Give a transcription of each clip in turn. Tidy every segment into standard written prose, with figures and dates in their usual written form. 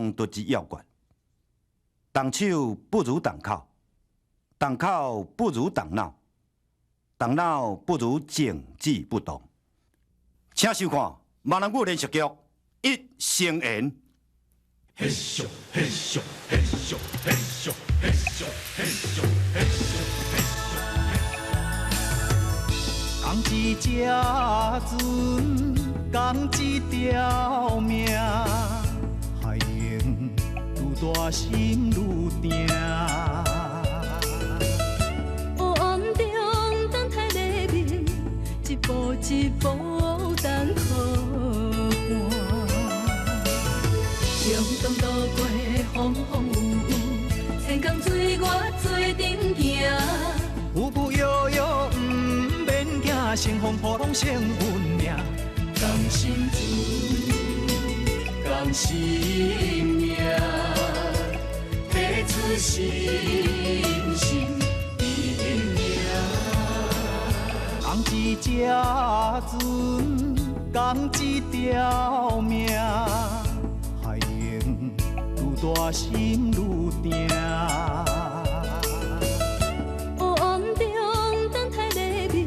动作之要诀。动手不如动口，动口不如动脑，动脑不如静止不动。请收看闽南语连续剧《一生缘》。嘿咻嘿咻嘿咻嘿咻嘿咻嘿咻嘿咻嘿咻。仝一只船，仝一条命，海浪愈大心愈定。黑暗中等待黎明，一步一步等靠岸。共同渡过风风雨雨，千江水我做阵行。浮浮摇摇毋免惊，乘风破浪胜运命。仝心船，仝心命，彼此心心意命。仝一只船，仝一条命，海浪愈大心愈定。黑暗中等待黎明，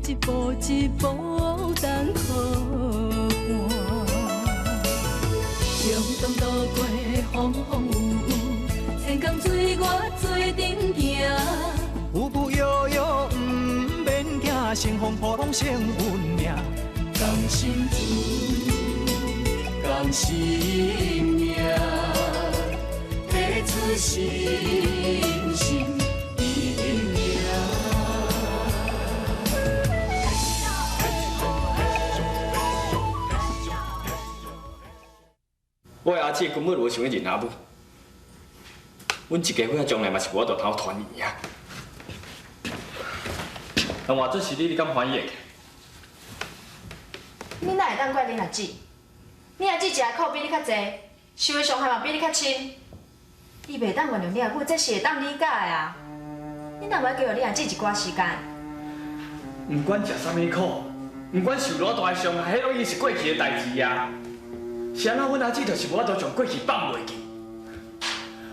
一步一步等靠岸。共同渡过风风雨雨，千江水我做阵行。浮浮摇摇毋免惊，乘风破浪胜运命。仝心船，仝心命，彼此心心意命。我的阿姊根本无想欲认阿母，阮一家伙仔将来嘛是无法度通团圆啊。那换做是你，你敢欢喜会起？你哪会当怪恁阿姊？恁阿姊食的苦比你较济，受的伤害嘛比你较深。伊袂当原谅你阿母，这是会当理解的啊。你若无爱给予恁阿姊一寡时间？毋管食啥物苦，毋管受偌大的伤害，彼拢已经是过去的代志啊。是按怎阮阿姊就是无法度将过去放袂记。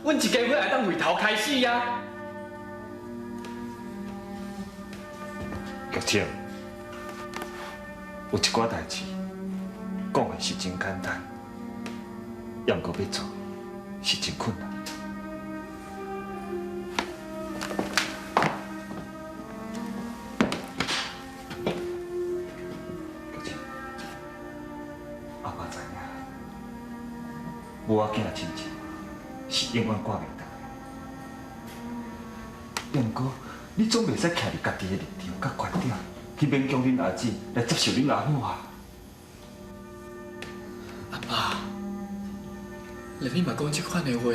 阮一家伙会当回头开始啊！玉清，有一寡代志讲的是真简单，也毋过欲做是真困难。玉清，阿爸知影，母仔囝的亲情是永远割袂断的，也毋过你总袂使徛伫家己的立场佮观点去勉强恁阿姊来接受恁阿母啊！阿爸，连你嘛讲这款的话，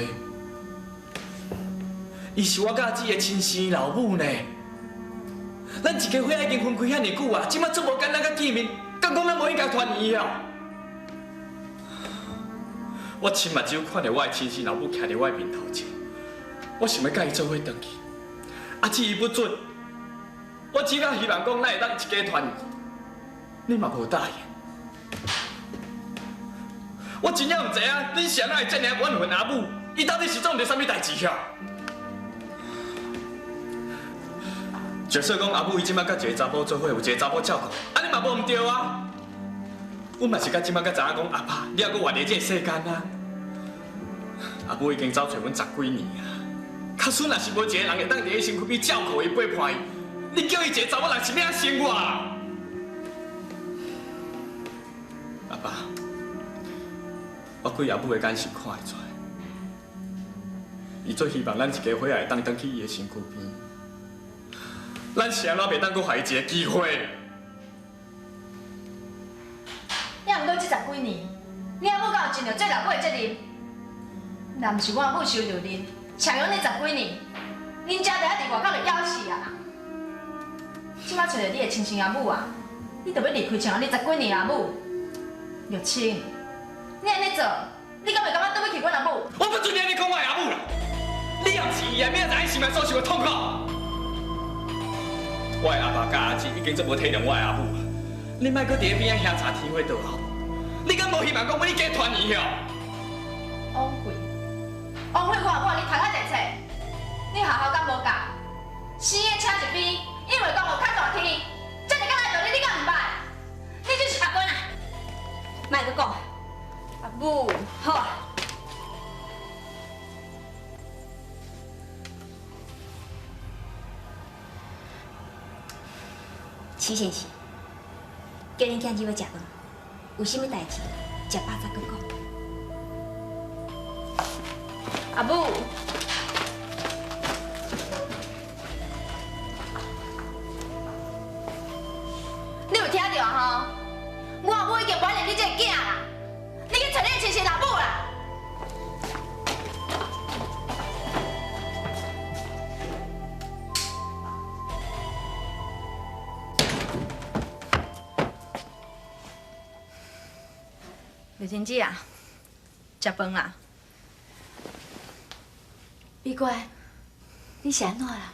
伊是我佮阿姊的亲生老母呢。咱一家伙已经分开遐尔久啊，这马足无简单佮见面，敢讲咱无应该团圆哦？我亲目睭看著我的亲生老母徛伫我的面头前，我想欲佮伊做伙转去，阿姊伊不准，我只敢希望讲咱会当一家团圆，你嘛无答应。我真正毋知影，恁是按怎会遮尔怨恨阿母？伊到底是做毋著啥物代志啊？就算讲阿母伊这马佮一个查某做伙，有一个查某照顾，按呢嘛无毋对啊。阮嘛是到这马才知影讲，阿爸，你犹阁活伫这个世间啊。阿母已经走揣阮十几年啊，假使若是无一个人会当伫伊身躯边照顾伊、陪伴伊，你叫伊一个查某人是欲按怎生活啊？阿爸，我对阿母的眼神看会出来，伊最希望咱一家伙仔会当转去伊的身躯边。咱是按怎袂当阁予伊一个机会？也毋过这十几年，你阿母敢有尽著做老母的责任？若毋是我阿母收留恁，长养恁十几年，恁家就犹伫外口就枵死啊！这马揣著你的亲生阿母啊，你就欲离开长养你十几年阿母？玉清，你按呢做，你敢会感觉对不起阮阿母？我不准你按呢讲我的阿母啦！你也毋是伊的，明仔载心内所受的痛苦。我的阿爸佮阿姊已经足无体谅我的阿母啊！你莫阁伫咧边仔遐查天火倒后，你敢无希望讲阮一家团圆哦？枉费，枉费我阿母你读较济册，你学校敢无教？生的车一边，因为讲有较大天，这尔简单道理你敢毋捌？你这是阿君啊！莫阁讲，阿母，好啊。徐先生，叫恁囝入来食饭，有啥物代志，食饱再阁讲。阿母，你有听著吼？我阿母已经不认你这个囝啦，你去揣你的亲生老母啦！丽婷姐啊，食饭啦。美娟，你是按怎啦？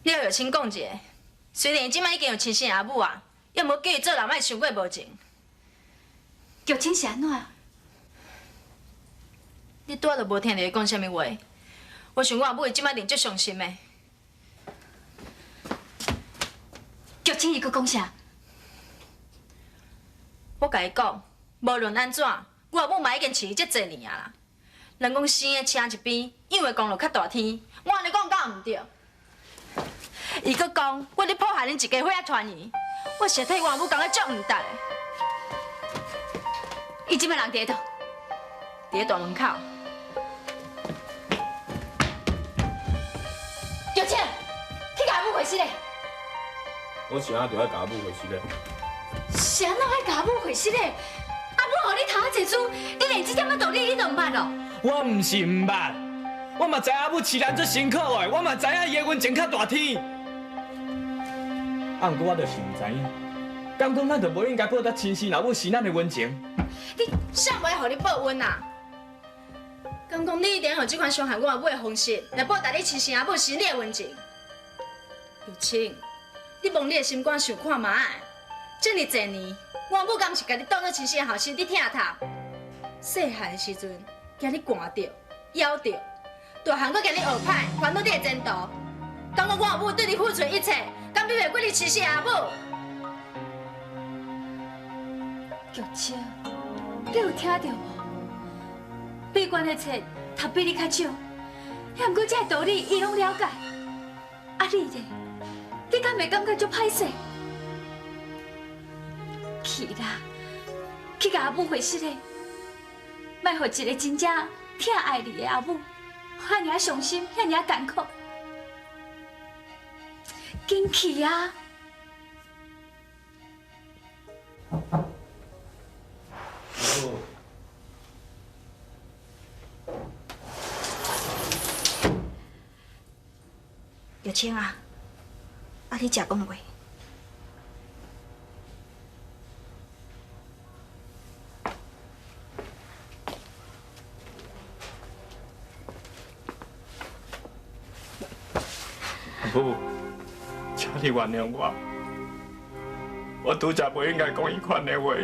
你予玉清讲一下，虽然伊这摆已经有亲生阿母啊，也无叫伊做人莫伤过无情。玉清是按怎？你拄仔都无听著伊讲啥物话，我想我阿母伊这摆一定足伤心的。玉清伊阁讲啥？我共伊讲，无论按怎，我阿母嘛已经饲伊遮济年啊啦。人讲生的车一边，养的功劳较大天，我按呢讲敢有毋对？伊阁讲，我咧破坏恁一家伙仔团圆，我实替我阿母感觉足毋值的。伊这摆人伫佗？伫咧大门口。玉清，去共阿母回室咧。我是按怎就爱共阿母回室咧？是按怎爱共阿母回室咧？阿母予你读遐济书，你连这点仔道理你都毋捌哦？我毋是毋捌，我嘛知阿母饲咱足辛苦的，我嘛知影伊的恩情较大天。啊，毋过我就是毋知影，敢讲咱就无应该报答亲生老母生咱的恩情？你谁袂予你报恩啊？敢讲你一定用这款伤害我阿母的方式来报答你亲生阿母生你的恩情？玉清，你摸你的心肝想看觅，这尔济年，我阿母敢毋是共你当做亲生的后生伫疼疼？细汉的时阵，惊你寒著、枵著，大汉阁惊你学歹，烦恼你的前途。敢讲我阿母对你付出一切，敢比袂过你亲生阿母？玉清，你有听著无？美娟的册读比你较少，也毋过这个道理伊拢了解。啊，你咧？你敢袂感觉足歹势？去啦，去共阿母回室咧，莫予一个真正疼爱你的阿母，遐尔伤心，遐尔艰苦。紧去啊！玉清啊，啊你食饭未？阿母，请你原谅我，我拄才袂应该讲彼款的话。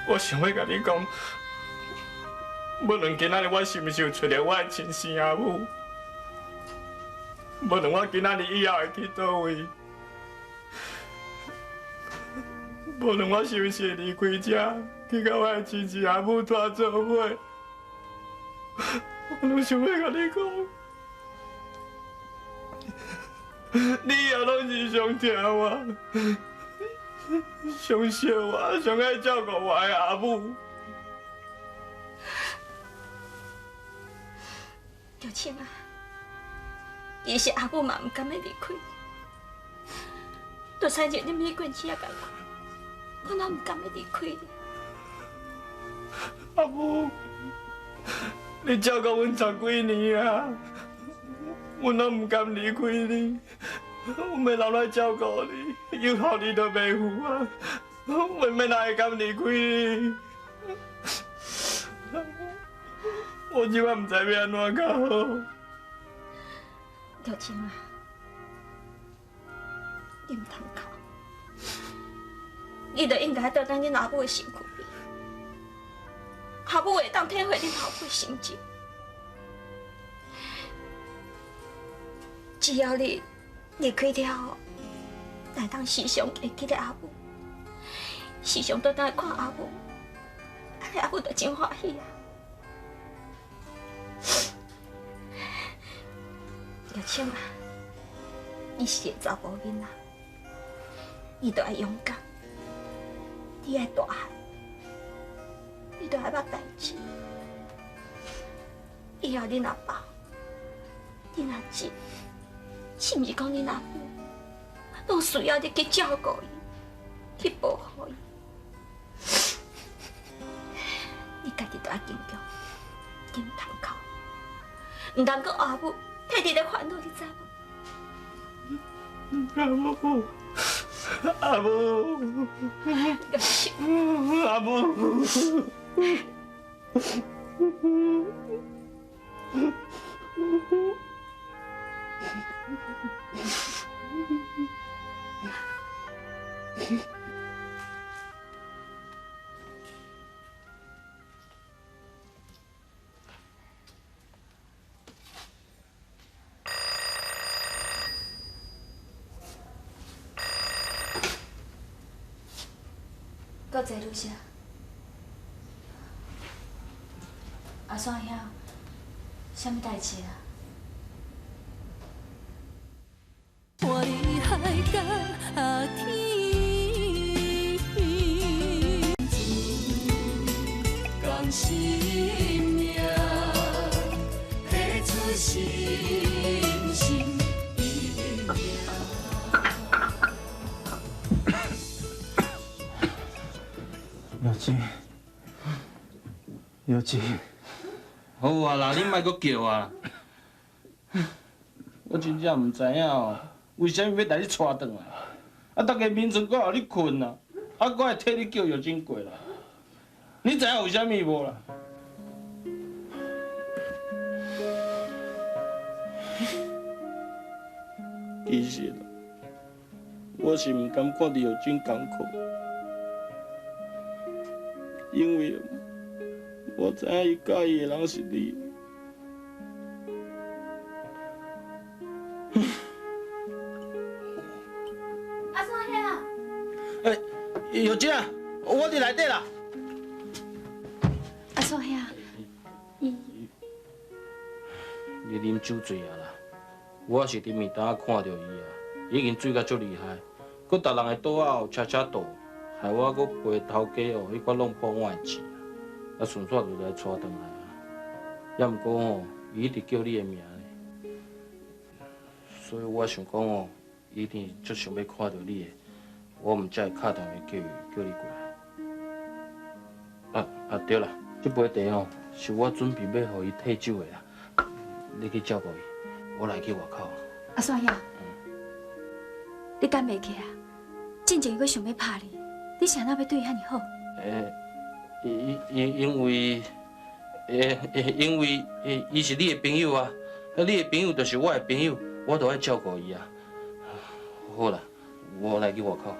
我想欲共你讲，无论今仔日我是毋是有揣著我的亲生阿母，无论我今仔日以后会去佗位，无论我是毋是会离开这，去佮我的亲生阿母蹛做伙，我拢想欲共你讲，你以后拢是上疼我、上惜我、上爱照顾我的阿母。玉清啊，其实阿母嘛毋甘欲离开你，就亲像恁美娟这仔仝款，我哪毋甘欲离开你。阿母，你照顾阮十几年啊，阮拢毋甘离开你，阮欲留来照顾你，以后你都袂赴啊，阮欲哪会甘离开你？我这摆毋知欲按怎较好。玉清啊，你毋通哭，你就應該倒轉恁阿母的身軀邊，阿母會當體會恁老母的心情。只要你離開了後，會當時常會記得阿母，時常倒轉來看阿母，按呢阿母就真歡喜啊！玉清啊，你是一个查埔囡仔，你著愛勇敢，你愛大漢，你著愛捌代誌。以後恁阿爸、恁阿姊，甚至講恁阿母，攏需要你去照顧伊，去保護伊。你家己著愛堅強，忍吞口，毋通閣阿母替你咧煩惱，你知無？阿母，阿母，阿母。国际女婿，阿山兄，啥物代誌啊？活伫海角天共心命，提出信心。玉珍，玉珍，好啊啦，你莫阁叫啊！我真正毋知影哦，为啥物欲来你带转来？啊，逐家眠床阁予你睏啊，啊，阁会替你叫玉珍过来，你知影为啥物无啦？其实，我是毋甘看著玉珍艰苦。因为我知影伊佮意的人是你。阿山兄。欸，玉珍啊，我伫内底啦。阿山兄，伊。你啉酒醉啊啦！我是伫面单看著伊啊，已经醉甲足厉害，阁逐人的桌仔有悄悄倒。害我阁陪头家哦，彼款弄破碗的钱，啊，顺续就来带转来啊。也毋过吼，伊一直叫你的名呢，所以我想讲哦，伊一定足想欲看著你的，我毋才会敲电话叫伊叫你过来。啊啊对啦，这杯茶吼是我准备欲予伊退酒的啦，你去照顾伊，我来去外口。阿山兄，你敢袂记啊？进前伊阁想欲拍你。你是按怎欲对伊遐尔好？欸，因为，因为伊是你的朋友啊，你的朋友就是我的朋友，我都爱照顾伊啊。好啦，我来去外口。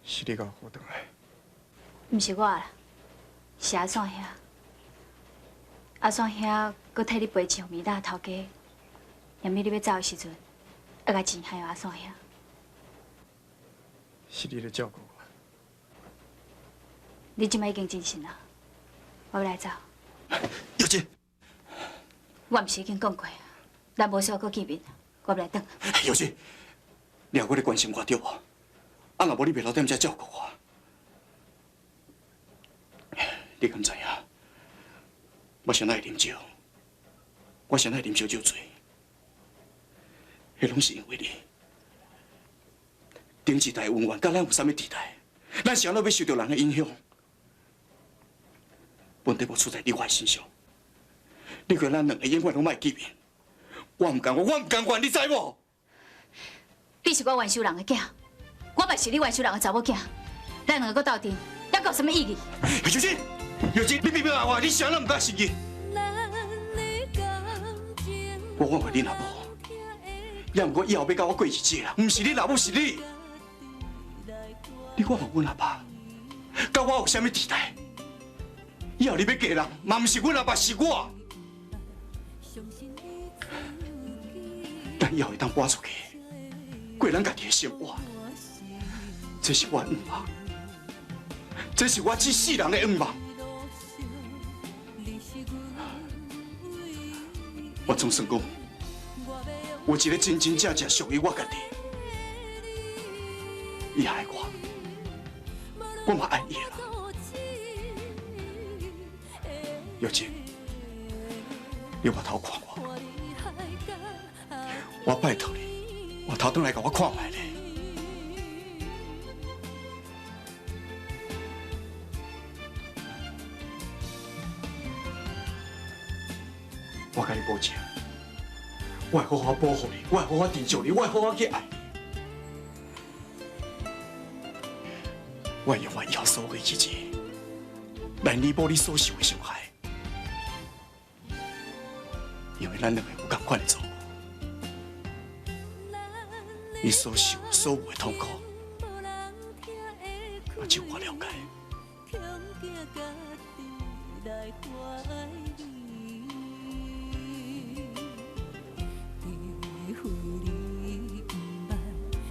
是你共我呼转来？毋是我啦，是阿山兄。阿山兄阁替你赔钱予米大头家，踮你欲走的时阵，爱共钱还予阿山兄。是你咧照顾我。你这摆已经精神啊，我欲来走。玉珍，我毋是已经讲过啊，咱无需要阁见面，我欲来转。玉珍，你犹阁咧关心我对无？啊，若无你袂留踮遮照顾我，你敢知影？我啥爱啉酒，我啥爱啉烧酒醉。彼攏是因為你。頂一代恩怨，佮咱有啥物佇代？咱是按怎欲受著人的影響？問題無出在你我的身上。你看咱兩个永遠攏莫見面，我毋甘願，我毋甘願，你知無？你是我冤仇人的囝，我嘛是你冤仇人的查某囝，咱兩个閣鬥陣，猶閣有啥物意義？玉珍，玉珍，你別別話我，你啥都毋敢承認。我挽回恁阿母，也毋過以後欲佮我過日子啦，毋是恁阿母，是你。你挽回阮阿爸，佮我有啥物佇代？以後你欲嫁人，嘛毋是阮阿爸，是我。咱以後會當搬出去，過咱家己的生活，這是我的願望，這是我這世人的願望。我總算講，有一個真真正正屬於我家己，伊愛我，我嘛愛伊啦。玉珍，你回頭看我。我拜託你，回頭轉來共我看覓咧。我共你保證，我會好好保護你，我會好好珍惜你，我會好好去愛你。我會用我以後所有的日子來彌補你所受的傷害，因為咱兩個有仝款的錯誤。你所受所有的痛苦，嘛只有我了解。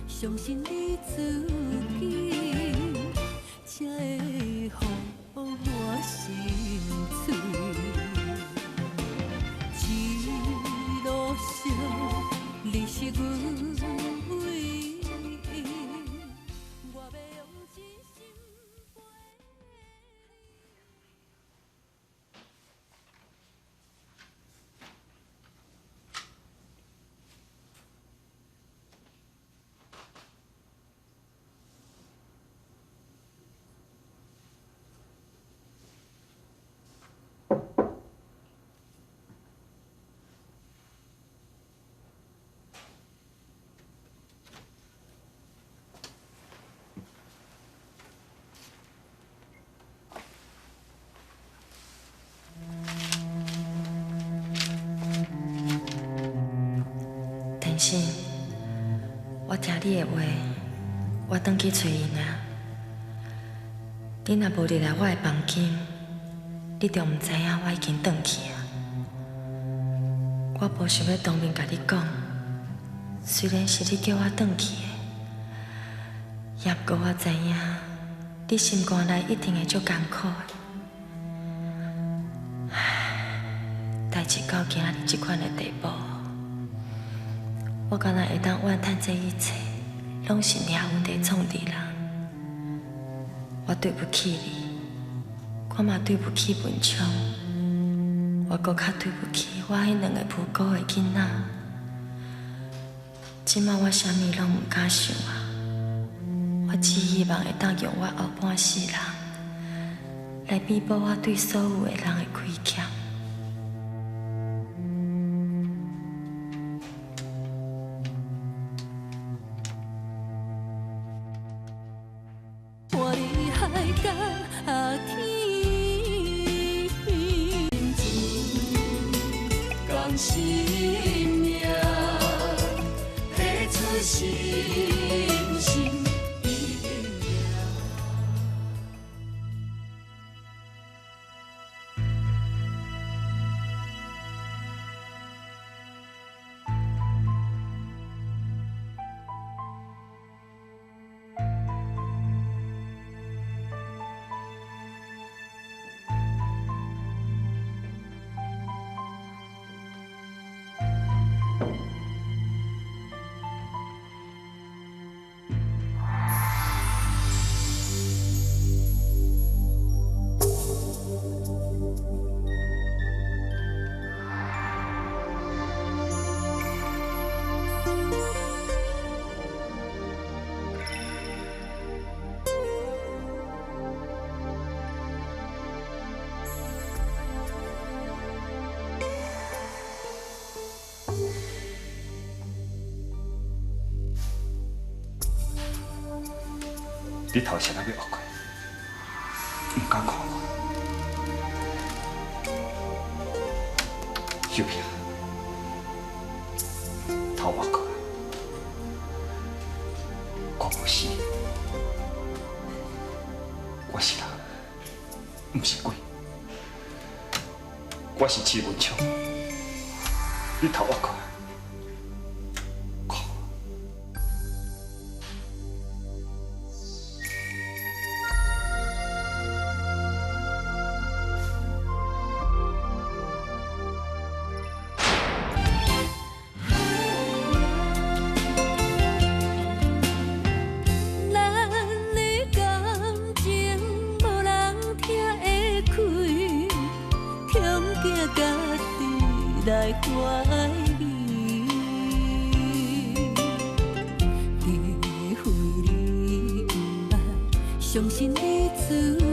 相信你自己，才會予我心碎。一路上，你是阮唯一。我欲用真心陪。天心，我聽你的話，我轉去揣𪜶啊。你若無入來我的房間，你就毋知影我已經轉去啊。我無想欲當面共你講，雖然是你叫我轉去的，也毋過我知影，你心肝內一定會足艱苦的。唉，代誌到今仔日這款的地步。我敢若會當怨嘆這一切，攏是掠阮佇創治人。我對不起你，我嘛對不起文昌，我閣較對不起我彼兩個無辜的囡仔。這馬我啥物攏毋敢想啊！我只希望會當用我後半世人來彌補我對所有的人的虧欠。你头先仔欲恶过，毋敢看我。秀萍，头我过来，我无死，我是人，毋是鬼，我是徐文昌，你头我过来。来怀疑，除非你毋捌，相信你自